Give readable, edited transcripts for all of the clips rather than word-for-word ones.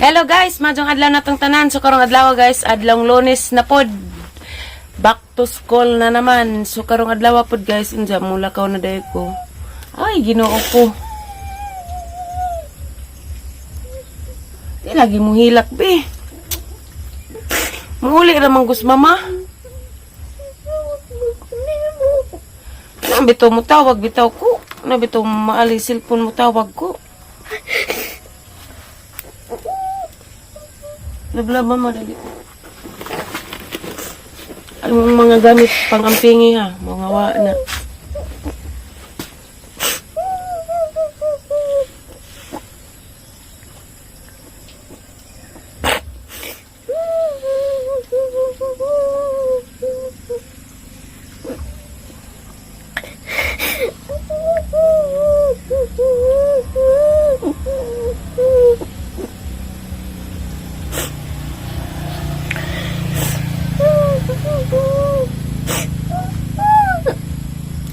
Hello guys, maayong adlaw na tong tanan. So karong adlaw guys, adlawng Lunes na pod. Back to school na naman. So karong adlaw pod guys, unsa mulakaw na dayo ko. Ay, Ginoo ko. Di lagi mo hilak be. Muuli ra man gus mama. Na bitaw mo tawag bitaw ko. Na bitaw maali cellphone mo tawag ko. Lablaba mo dali. Ang mga gamit pang ampingi ha, mga wa na.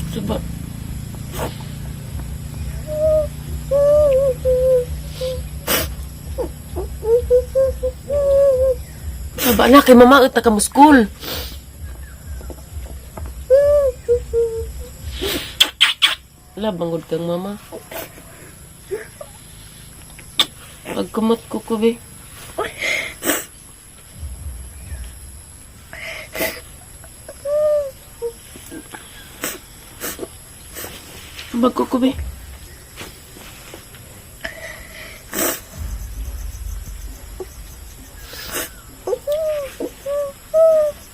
Suba. Saba na kay mama at ka mo school. Wala, bangod kang mama. Pagkumot ko ko, be. Bag ko ko, be.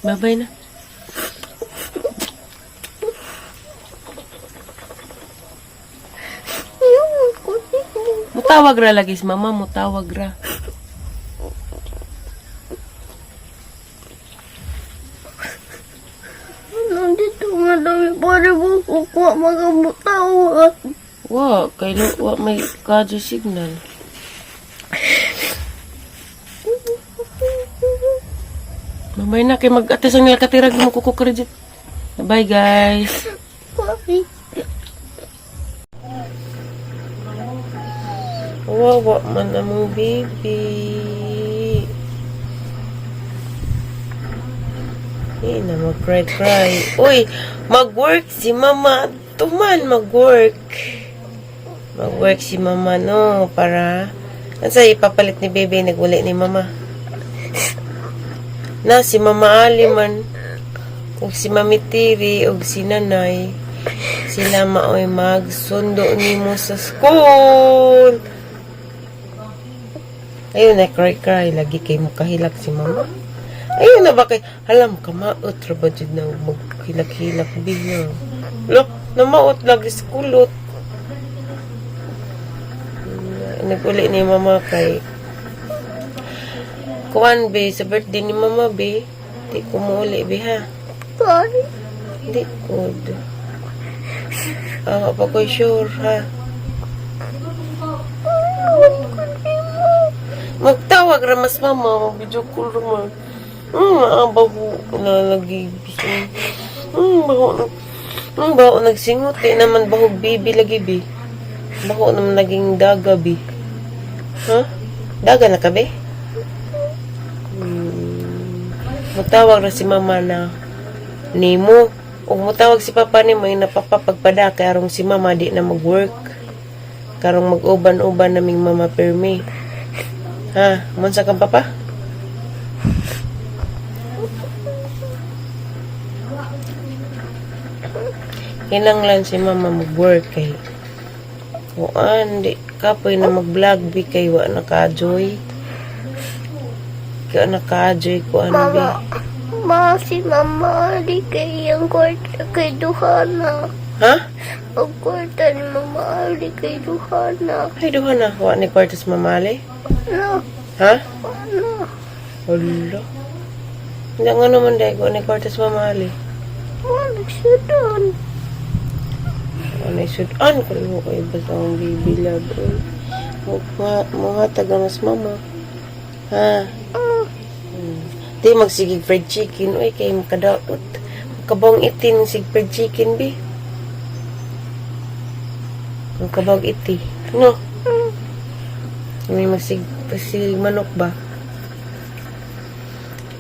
Babay na. Mutawag ra lagi si mama, mutawag ra. Nandito nga dami pare mo kukuha mga mutawa. Wa, kay wa may kadyo signal. Mamay na kay mag-ate sa nila katirag mo kuko credit. Bye guys. Bye. Wawa man among baby. Eh, na mag-cry cry. Uy, mag-work si mama. Tuman, mag-work. Mag-work si mama, no? Para, ano ipapalit ni baby, naguli ni mama. Na, si mama Ali man. Ug si mami Tiri, ug si nanay. Sila maoy magsundo nimo sa school. Ayun na, cry cry. Lagi kay makahilak si mama. Ayun na ba kay, alam ka, maot ra ba dyan na maghilak-hilak biya. Lo, namaot lagi sa kulot. Nag-uli ni mama kay, kuan be, sa birthday ni mama be, di ko muuli be ha. Bye. Hindi good. Ah, pa ko sure ha. Magtawag ra mas mama, mag-video call ra man. Baho na lagi. Baho na. Baho nagsingot. Di naman baho bibi lagi bi. Baho naman naging daga bi. Ha? Daga na ka bi? Magtawag ra si mama na nimo. Ug motawag si papa nimo ay napapapagpada kay arong si mama di na mag-work. Karong mag-uban-uban naming mama permi. Ha, munsa kang papa? Kinanglan si mama mag-work kay kuan di kapoy na mag-vlog bi kay wa naka-joy. Ka naka-joy kuan bi. Mama. Ma, si Mama Ali kay ang kwarta kay Duhana. Ha? Ang kwarta ni Mama Ali kay Duhana. Ay duha na wa ni kwarta sa mama Ali. Na, Ha? na. Hala. Hindi nga naman dahil wa ni kwarta sa mama Ali. Ma, nagsudan. Ano sudan ko mo kay basta ang baby love. Oy. Mga taga mas mama. Ha? Di magsigig fried chicken. Uy, kay makadaot. Kabong itin sig fried chicken, bi. Ang kabog iti. No. May magsig Kasi manok ba?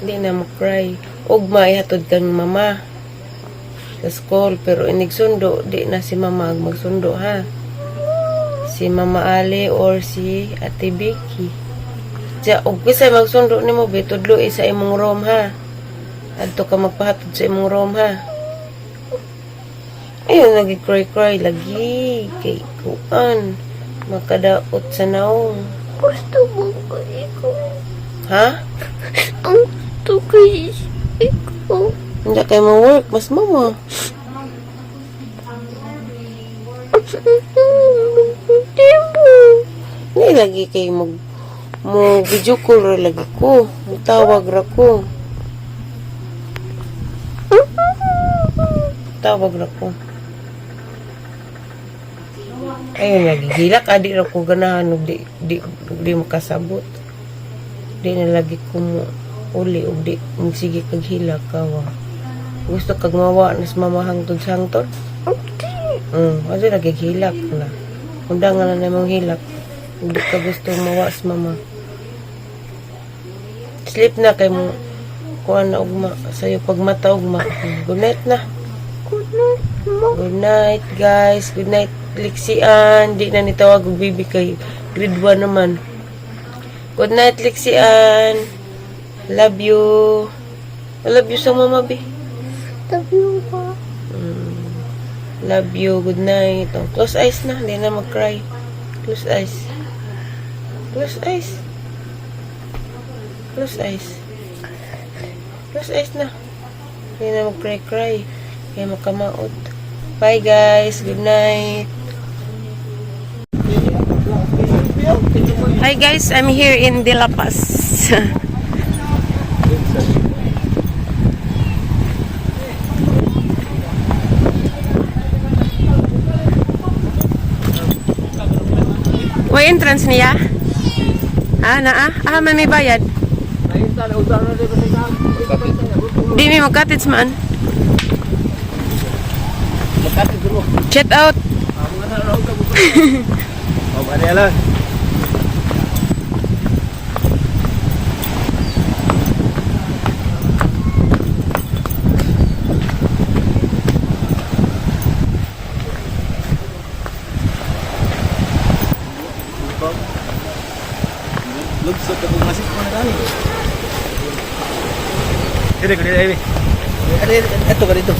Hindi na mo cry. Ugma ihatod kang mama sa school, pero inigsundo di na si mama ang magsundo, ha. Si Mama Ali or si Ate Vicky. Siya, og kisay magsundo nimo be, tudlo sa imong room, ha. Adto ka magpahatod sa imong room, ha. Ayun, lagi cry cry lagi kay kuan makadaot sa naong. Gusto mo ko ikaw. Ha? Ang gusto ko is ikaw. Hindi kay mo work mas mama. Hindi mo. Hindi lagi kay mag mo video call ra lagi ko. Mutawag ra ko. Tawag ra ko. Ayun lagi gilak adi ra ko ganahan og di makasabot. Di na lagi ko mo uli og di sige kag hilak ka wa. Gusto kag mawa nas mama hangtod sa hangtod? Hindi. Kasi lagi hilak na. Unda nga na namang hilak. Hindi ka gusto mawa sa mama. Sleep na kay mo. Kuha na ugma. Sa'yo pagmata ugma. Good night na. Good night mo. Good night, guys. Good night, Lixian. Di na nitawag og baby kay grade 1 naman. Good night, Lixian. Love you. I love you sa mama, bi. Love you ba? Love you. Good night. Oh, close eyes na. Hindi na mag-cry. Close eyes. Close eyes. Close eyes. Close eyes na. Hindi na mag-cry-cry. Kaya makamaot. Bye, guys. Good night. Hi, guys. I'm here in De La Paz. May entrance niya? Ah, naa? Ah, may bayad. Di may mag-cottage man. Check out. Oh, Mariela. Lugsod ka kung masik mo na tayo. Dito, dito, dito. Ito ka dito.